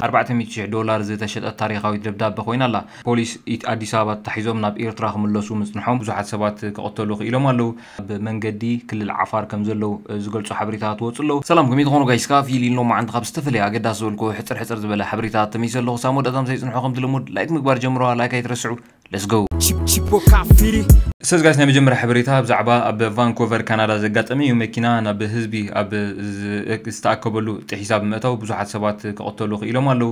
ኣርባዕተ ሚእቲ ሽሕ ዶላር ዝተሸጠት ታሪኻዊት ደብዳበ ኮይና ኣላ። ፖሊስ ኢት-፣ ኣዲስ ኣበባ ተታሒዞም ናብ ኤርትራ ክምለሱ ምጽንሖም ብዙሓት ሰባት ክቕተሉ ክኢሎም ኣለዉ። ኣብ መንገዲ ክልል ዓፋር ከም ዘለዉ ዝገልጹ ሓበሬታታት ወጹ ኣለዉ። ሰላም፣ ከመይ ትኾኑ ጋይስ? ካብ ፊል ኢሎም መዓንቲ ካብ ዝተፈላለየ ኣገዳሲ ዝበልኩ ሕጽር ሕጽር ዝበለ ሓበሬታታት ተመይሰ ኣለኹ። ሳብ መወዳእታ ምሳይ ጽንሑ። ከምቲ ልሙድ ላይክ ምግባር ጀምረዋ። ላይክ ኣይትረስዑ። Let's go። Chi-፣ Chipoka Firi። ሰዝ ጋይስ፣ ናይ መጀመርያ ሓበሬታ ብዛዕባ ኣብ ቫንኮቨር ካናዳ ዘጋጠመ እዩ። መኪና ናብ ህዝቢ ኣብ ዝ-፣ ዝተኣከበሉ ጥሒሳ ብምእታው ብዙሓት ሰባት ክቕተሉ ክኢሎም ኣለዉ።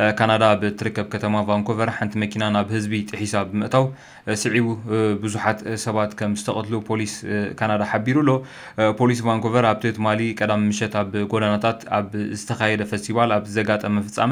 እ፣ ካናዳ ኣብ እትርከብ ከተማ ቫንኮቨር ሓንቲ መኪና ናብ ህዝቢ ጥሒሳ ብምእታው፣ እ፣ ስዒቡ፣ እ፣ ብዙሓት ሰባት ከም ዝተቐትሉ ፖሊስ፣ እ፣ ካናዳ ሓቢሩ ኣሎ። እ፣ ፖሊስ ቫንኮቨር ኣብቲ ትማሊ ቀዳም ምሸት ኣብ ጎደናታት ኣብ ዝተኻየደ ፈስቲቫል ኣብ ዘጋጠመ ፍጻመ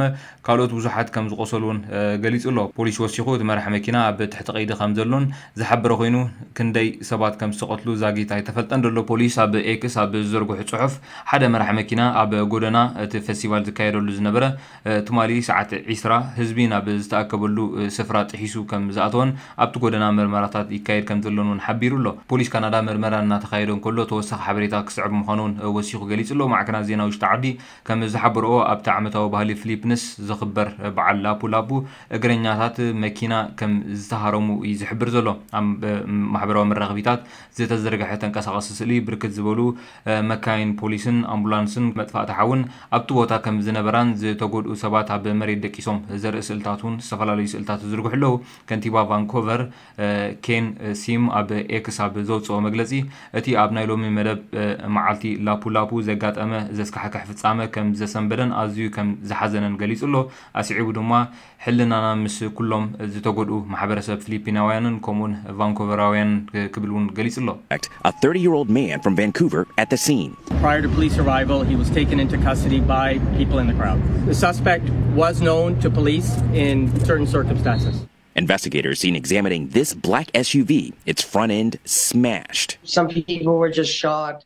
ካልኦት ብዙሓት ከም ዝቖሰሉ እውን፣ እ፣ ገሊጹ ኣሎ። ፖሊስ ወሲኹ እቲ መራሒ መኪና ኣብ ትሕቲ ቀይዲ ከም ዘሎን ዝሓበረ ኮይኑ፣ ክንደይ ሰባት ከም ዝተቐትሉ ዛጊት ኣይተፈልጠን ዘሎ። ፖሊስ ኣብ ኤክስ ኣብ ዝዘርግሑ ጽሑፍ፣ ሓደ መራሒ መኪና ኣብ ጎደና እቲ ፈስቲቫል ዝካየደሉ ዝነበረ፣ እ፣ ትማሊ ሰዓት ዒስራ ህዝቢ ናብ ዝተኣከበሉ፣ እ፣ ስፍራ ጥሒሱ ከም ዝኣተወን ኣብቲ ጎደና መርመራታት ይካየድ ከም ዘሎን እውን ሓቢሩ ኣሎ። ፖሊስ ካናዳ መርመራ እናተኻየደ እንከሎ ተወሳኺ ሓበሬታ ክስዕብ ምዃኑ እውን፣ እ፣ ወሲኹ ገሊጹ ኣሎ። ማዕከናት ዜና ውሽጢ ዓዲ ከም ዝሓበርኦ፣ ኣብቲ ዓመታዊ ባህሊ ፊሊፕንስ ዝኽበር በዓል ላፑ ላፑ፣ እግረኛታት መኪና ከም ዝተሃረሙ እዩ ዝሕብር ዘሎ። ኣብ ማሕበራዊ መራኸቢታት ዝተዘርግሐ ተንቀሳቓሲ ስእሊ፣ ብርክት ዝበሉ፣ እ፣ መካይን ፖሊስን ኣምቡላንስን መጥፋእቲ ሓውን ኣብቲ ቦታ ከም ዝነበራን ዝተጎድኡ ሰባት ኣብ መሬት ደቂሶም ዘርኢ ስእልታት እውን፣ ዝተፈላለዩ ስእልታት ይዝርግሑ ኣለዉ። ከንቲባ ቫንኮቨር ኬን ሲም ኣብ ኤክስ ኣብ ዘውፅኦ መግለፂ፣ እቲ ኣብ ናይ ሎሚ መደብ መዓልቲ ላፑ ላፑ ዘጋጠመ ዘስካሕክሕ ፍጻመ ከም ዘሰንበደን ኣዝዩ ከም ዝሓዘነን ገሊጹ ኣሎ። ኣስዒቡ ድማ፣ ሕልናና ምስ ኩሎም ዝተጎድኡ ማሕበረሰብ ፊሊፒናውያንን ከምኡውን ቫንኮቨራውያን ክብል እውን ገሊጹ ኣሎ። A thirty year old man from Vancouver at the scene. Prior to police arrival, he was taken into custody by people in the crowd. The suspect was known to police in certain circumstances. Investigators seen examining this black S U V, its front end smashed. Some people were just shocked.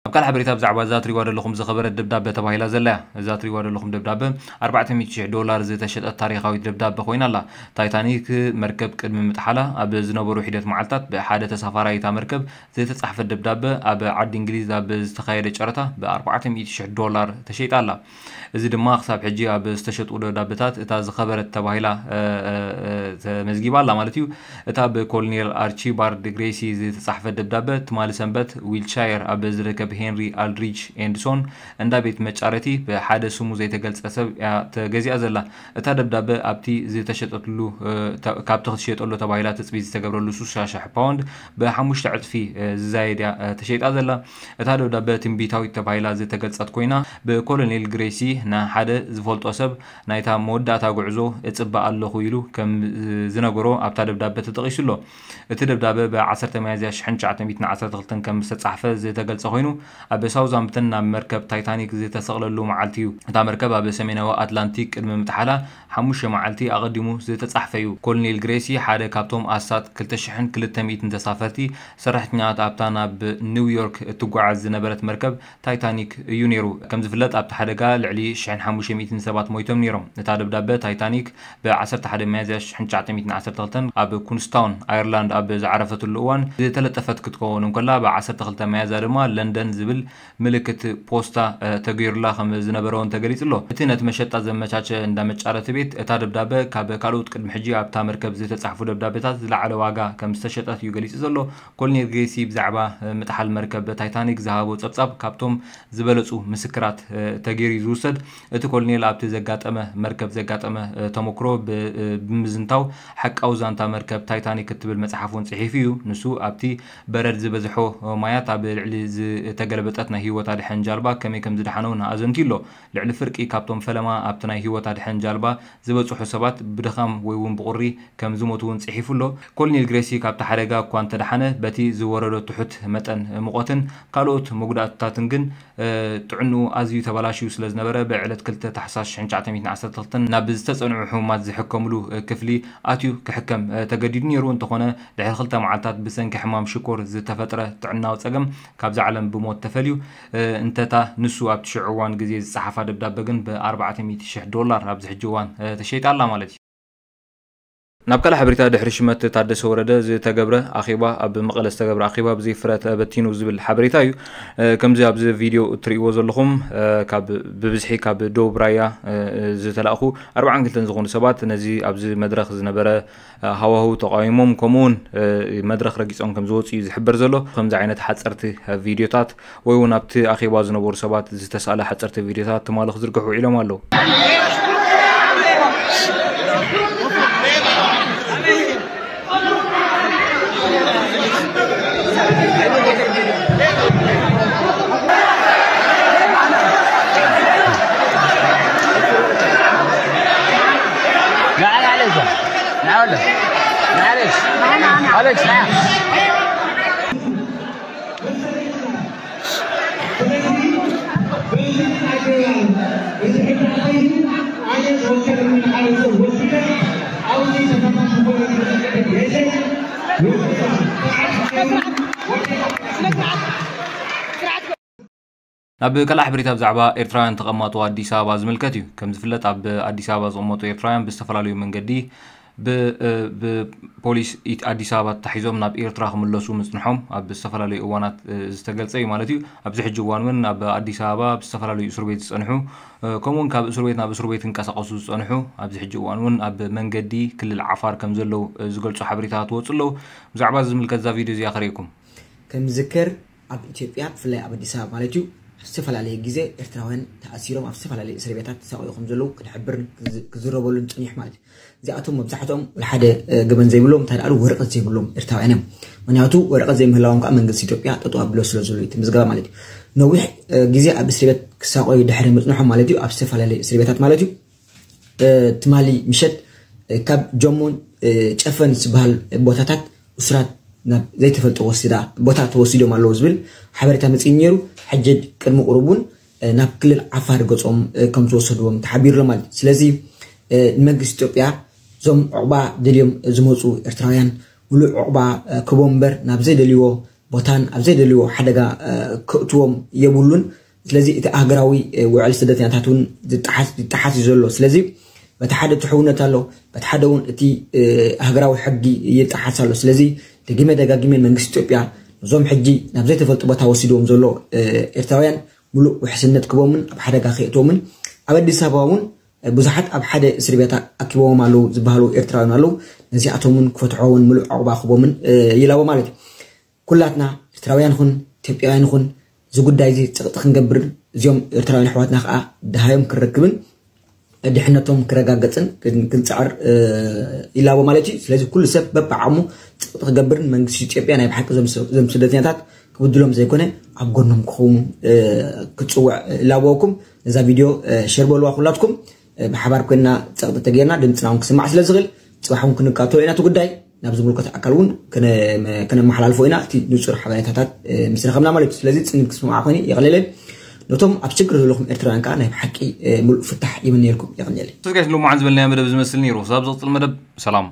ኣብ ካልእ ሓበሬታ ብዛዕባ እዛ ትሪዋ ዘለኹም ዝኸበረት ደብዳበ ተባሂላ ዘላ እያ። እዛ ትሪዋ ዘለኹም ደብዳበ ኣርባዕተ ሚእቲ ሽሕ ዶላር ዝተሸጠት ታሪኻዊት ደብዳበ ኮይና ኣላ። ታይታኒክ መርከብ ቅድሚ ምጥሓላ ኣብ ዝነበሩ ሒደት መዓልታት ብሓደ ተሳፋራይ እታ መርከብ ዝተጻሕፈት ደብዳበ ኣብ ዓዲ እንግሊዝ ኣብ ዝተኻየደ ጨረታ ብ ኣርባዕተ ሚእቲ ሽሕ ዶላር ተሸይጣ ኣላ። እዚ ድማ ክሳብ ሕጂ ኣብ ዝተሸጡ ደብዳበታት እታ ዝኸበረት ተባሂላ ተመዝጊባ ኣላ ማለት እዩ። እታ ብኮሎኔል ኣርቺባልድ ግሬሲ ዝተጻሕፈት ደብዳበ ትማሊ ሰንበት ዊልትሻየር ኣብ ዝርከብ ሄንሪ ኣልድሪች ኤንድ ሶን እንዳ ቤት መጫረቲ ብሓደ ስሙ ዘይተገልጸ ሰብ እያ ተገዚኣ ዘላ። እታ ደብዳበ ኣብቲ ዝተሸጠትሉ ካብቲ ክትሸጠሉ ተባሂላ ትጽቢት ዝተገብረሉ ስሳ ሽሕ ፓውንድ ብሓሙሽተ ዕጽፊ ዝዛየድ እያ ተሸይጣ ዘላ። እታ ደብዳበ ትንቢታዊት ተባሂላ ዝተገልጸት ኮይና ብኮሎኔል ግሬሲ ንሓደ ዝፈልጦ ሰብ ናይታ መወዳእታ ጉዕዞ እጽበ ኣለኹ ኢሉ ከም ዝነገሮ ኣብታ ደብዳበ ተጠቒሱ ኣሎ። እቲ ደብዳበ ብ ዓሰርተ ሚያዝያ ሽሕን ትሽዓተ ሚእትን ዓሰርተ ክልተን ከም ዝተጻሕፈ ዝተገልጸ ኮይኑ ኣብ ሳውዛምፕተን ናብ መርከብ ታይታኒክ ዝተሰቕለሉ መዓልቲ እዩ። እታ መርከብ ኣብ ሰሜናዊ ኣትላንቲክ ቅድሚ ምጥሓላ ሓሙሽተ መዓልቲ ኣቐዲሙ ዝተጻሕፈ እዩ። ኮሎኔል ግሬሲ ሓደ ካብቶም ኣስታት ክልተ ሽሕን ክልተ ሚእትን ተሳፈርቲ ሰራሕተኛታት ኣብታ ናብ ኒውዮርክ እትጓዓዝ ዝነበረት መርከብ ታይታኒክ እዩ ነይሩ። ከም ዝፍለጥ ኣብቲ ሓደጋ ልዕሊ ሽሕን ሓሙሽተ ሚእትን ሰባት ሞይቶም ነይሮም። እታ ደብዳበ ታይታኒክ ብ ዓሰርተ ሓደ ሚያዝያ ሽሕን ትሽዓተ ሚእትን ዓሰርተ ክልተን ኣብ ኩንስታውን ኣየርላንድ ኣብ ዝዓረፈትሉ እዋን ዝተለጠፈት ክትከውን እንከላ ብ ዓሰርተ ክልተ ሚያዝያ ድማ ለንደን ዝብል ምልክት ፖስታ ተገይሩላ ከም ዝነበረ እውን ተገሊጹ ኣሎ። እቲ ነቲ መሸጣ ዘመቻቸ እንዳ መጫረቲ ቤት እታ ደብዳበ ካብ ካልኦት ቅድሚ ሕጂ ኣብታ መርከብ ዝተጻሕፉ ደብዳበታት ዝለዓለ ዋጋ ከም ዝተሸጠት እዩ ገሊጹ ዘሎ። ኮሎኔል ግሬሲ ብዛዕባ ምጥሓል መርከብ ታይታኒክ ዝሃቦ ጸብጻብ ካብቶም ዝበለጹ ምስክራት ተገይሩ እዩ ዝውሰድ። እቲ ኮሎኔል ኣብቲ ዘጋጠመ መርከብ ዘጋጠመ ተመክሮ ብምዝንታው ሓቃዊ ዛንታ መርከብ ታይታኒክ እትብል መጽሓፍ እውን ጽሒፉ እዩ። ንሱ ኣብቲ በረድ ዝበዝሖ ማያት ኣብ ልዕሊ ዝተገለበጠት ናይ ህይወት ኣድሕን ጃልባ ከመይ ከም ዝደሓነ እውን ኣዘንትዩ ኣሎ። ልዕሊ ፍርቂ ካብቶም ፈለማ ኣብቲ ናይ ህይወት ኣድሕን ጃልባ ዝበጽሑ ሰባት ብድኻም ወይ እውን ብቑሪ ከም ዝሞቱ እውን ጽሒፉ ኣሎ። ኮሎኔል ግሬሲ ካብቲ ሓደጋ እኳ እንተደሓነ በቲ ዝወረዶ ትሑት መጠን ሙቐትን ካልኦት መጉዳእትታትን ግን ጥዕንኡ ኣዝዩ ተበላሽዩ ስለ ዝነበረ ብዕለት ክልተ ታሕሳስ ሽሕን ትሽዓተ ሚእትን ዓሰርተ ክልተን ናብ ዝተጸንዑ ሕሙማት ዝሕከምሉ ክፍሊ ኣትዩ ክሕከም ተገዲዱ ነይሩ። እንተኾነ ድሕሪ ክልተ መዓልታት ብሰንኪ ሕማም ሽኮር ዝተፈጥረ ጥዕናዊ ጸገም ካብዛ ዓለም ብሞት ተፈልዩ። እንተታ ንሱ ኣብቲ ሽዑ እዋን ግዜ ዝጸሓፋ ደብዳበ ግን ብ ኣርባዕተ ሚእቲ ሽሕ ዶላር ኣብዚ ሕጂ እዋን ተሸይጣ ኣላ ማለት እዩ። ናብ ካልእ ሓበሬታ፣ ድሕሪ ሽመት ታደሰ ወረደ ዝተገብረ ኣኼባ፣ ኣብ መቐለ ዝተገብረ ኣኼባ ብዘይ ፍረ ተበቲኑ ዝብል ሓበሬታ እዩ። እ፣ ከምዚ ኣብዚ ቪድዮ እትርእይዎ ዘለኹም፣ እ፣ ካብ፣ ብብዝሒ ካብ ደቡብ ራያ፣ እ፣ ዝተላእኹ ኣርባዓን ክልተን ዝኾኑ ሰባት ነዚ ኣብዚ መድረኽ ዝነበረ፣ እ፣ ሃዋህው ተቃዊሞም፣ ከምኡውን፣ እ፣ መድረኽ ረጊጾም ከም ዝወጹ እዩ ዝሕበር ዘሎ። ከምዚ ዓይነት ሓጸርቲ ቪድዮታት ወይ እውን ኣብቲ ኣኼባ ዝነበሩ ሰባት ዝተሳእለ ሓጸርቲ ቪድዮታት ትማሊ ክዝርግሑ ውዒሎም ኣለዉ። ናብ ካልእ ሓበሬታ፣ ብዛዕባ ኤርትራውያን ተቐማጦ ኣዲስ ኣበባ ዝምልከት እዩ። ከም ዝፍለጥ፣ ኣብ ኣዲስ ኣበባ ዝቕመጡ ኤርትራውያን ብዝተፈላለዩ መንገዲ ብ-፣ እ፣ ብፖሊስ ኢት-፣ ኣዲስ ኣበባ ተታሒዞም ናብ ኤርትራ ክምለሱ ምጽንሖም ኣብ ዝተፈላለዩ እዋናት፣ እ፣ ዝተገልጸ እዩ ማለት እዩ። ኣብዚ ሕጂ እዋን እውን ኣብ ኣዲስ ኣበባ ኣብ ዝተፈላለዩ እስር ቤት ዝጸንሑ፣ እ፣ ከምኡውን ካብ እስር ቤት ናብ እስር ቤት ክንቀሳቐሱ ዝጸንሑ፣ ኣብዚ ሕጂ እዋን እውን ኣብ መንገዲ ክልል ዓፋር ከም ዘለዉ፣ እ፣ ዝገልጹ ሓበሬታታት ወጹ ኣለዉ። ብዛዕባ እዚ ዝምልከት እዛ ቪድዮ እዚኣ ከርእየኩም። ከም ዝዝከር፣ ኣብ ኢትዮጵያ፣ ብፍላይ ኣብ ኣዲስ ኣበባ ማለት እዩ፣ ኣብ ዝተፈላለየ ግዜ ኤርትራውያን ተኣሲሮም ኣብ ዝተፈላለየ እስር ቤታት ተሳቕዩ ከም ዘለዉ ክንሕብርን ክዝ-፣ ክዝረበሉን ጽኒሕ ማለት እዩ። እዚኣቶም መብዛሕትኦም ወላ ሓደ፣ እ፣ ገበን ዘይብሎም፣ እንታይ ደኣ ወረቐት ዘይብሎም ኤርትራውያን እዮም። ምኽንያቱ ወረቐት ዘይምህላዎም ከኣ መንግስቲ ኢትዮጵያ ጠጠው ኣብሎ ስለ ዘሎ እዩ እቲ ምዝገባ ማለት እዩ። ነዊሕ፣ እ፣ ግዜ ኣብ እስር ቤት ክሳቐዩ ድሕሪ ምጽንሖም ማለት እዩ፣ ኣብ ዝተፈላለየ እስር ቤታት ማለት እዩ፣ እ፣ ትማሊ ምሸት፣ እ፣ ካብ ጀሞን፣ እ፣ ጨፈን ዝበሃል ቦታታት እሱራት ናብ ዘይተፈልጠ ወሲዳ፣ ቦታ ተወሲዶም ኣለዉ ዝብል ሓበሬታ መጺኡ ነይሩ። ሕጂ ቅድሚ ቁሩብ እውን፣ እ፣ ናብ ክልል ዓፋር ገጾም፣ እ፣ ከም ዝወሰድዎም ተሓቢሩ ኣሎ ማለት እዩ። ስለዚ፣ እ፣ ንመንግስቲ ኢትዮጵያ እዞም ዑቕባ ደልዮም ዝመጹ ኤርትራውያን ምሉእ ዑቕባ፣ እ፣ ክቦም እምበር ናብ ዘይደልይዎ ቦታን ኣብ ዘይደልይዎ ሓደጋ፣ እ፣ ከእትዎም የብሉን። ስለዚ እቲ ሃገራዊ፣ እ፣ ውዕል ስደተኛታት እውን ዝጠሓስ፣ ይጠሓስ እዩ ዘሎ። ስለዚ በቲ ሓደ እቲ ሕውነት ኣሎ፣ በቲ ሓደ እውን እቲ፣ እ፣ ሃገራዊ ሕጊ ይጠሓስ ኣሎ። ስለዚ ደጊመ ደጋጊመ መንግስቲ ኢትዮጵያ ነዞም ሕጂ ናብ ዘይተፈልጡ ቦታ ወሲድዎም ዘሎ፣ እ፣ ኤርትራውያን ምሉእ ውሕስነት ክቦምን ኣብ ሓደጋ ከየእትዎምን ኣብ ኣዲስ ኣበባ እውን፣ እ፣ ብዙሓት ኣብ ሓደ እስር ቤት ኣኪቦም ኣለዉ ዝበሃሉ ኤርትራውያን ኣለዉ። ነዚኣቶም እውን ክፈትሖ እውን ምሉእ ዕቑባ ክቦምን፣ እ፣ ይላቦ ማለት እዩ። ኩላትና ኤርትራውያን ይኹን ኢትዮጵያውያን ይኹን እዚ ጉዳይ እዚ ጸቕጢ ክንገብርን እዚኦም ኤርትራውያን ኣሕዋትና ከኣ ደሃዮም ክንረክብን ድሕነቶም ክረጋገጽን ክን-፣ ክንጽዕር፣ እ፣ ይላቦ ማለት እዩ። ስለዚ ኩሉ ሰብ በብዓቕሙ ጸቕጢ ክገብርን መንግስቲ ኢትዮጵያ ናይ ብሓቂ እዞም ስ-፣ እዞም ስደተኛታት ክብድሎም ዘይኮነ ኣብ ጎኖም ክኸውን፣ እ፣ ክጽውዕ ይላበወኩም። ነዛ ቪድዮ፣ እ፣ ሸር በልዋ ኩላትኩም። እ፣ ብሓባር ኮይንና ጸቕጢ ተገይርና ድምጽና እውን ክስማዕ ስለ ዝኽእል ጽባሕ እውን ክንካተሎ ኢና እቲ ጉዳይ። ናብ ዝምልከቶ ኣካል እውን ከነ-፣ ከነመሓላልፎ ኢና። እቲ ንጹር ሓበሬታታት፣ እ፣ ምስ ረኸብና ማለት እዩ። ስለዚ ጽን ክስምዓ ኮይነ የቕልየለይ። ነቶም ኣብ ሽግር ዘለኹም ኤርትራውያን ከኣ ናይ ብሓቂ፣ እ፣ ምሉእ ፍታሕ ይምነየልኩም። የቕንየለይ። ተስጋሽ ንሎማዓን ዝበልናዮ መደብ ዝመስል ነይሩ። ክሳብ ዝቕጽል መደብ ሰላም።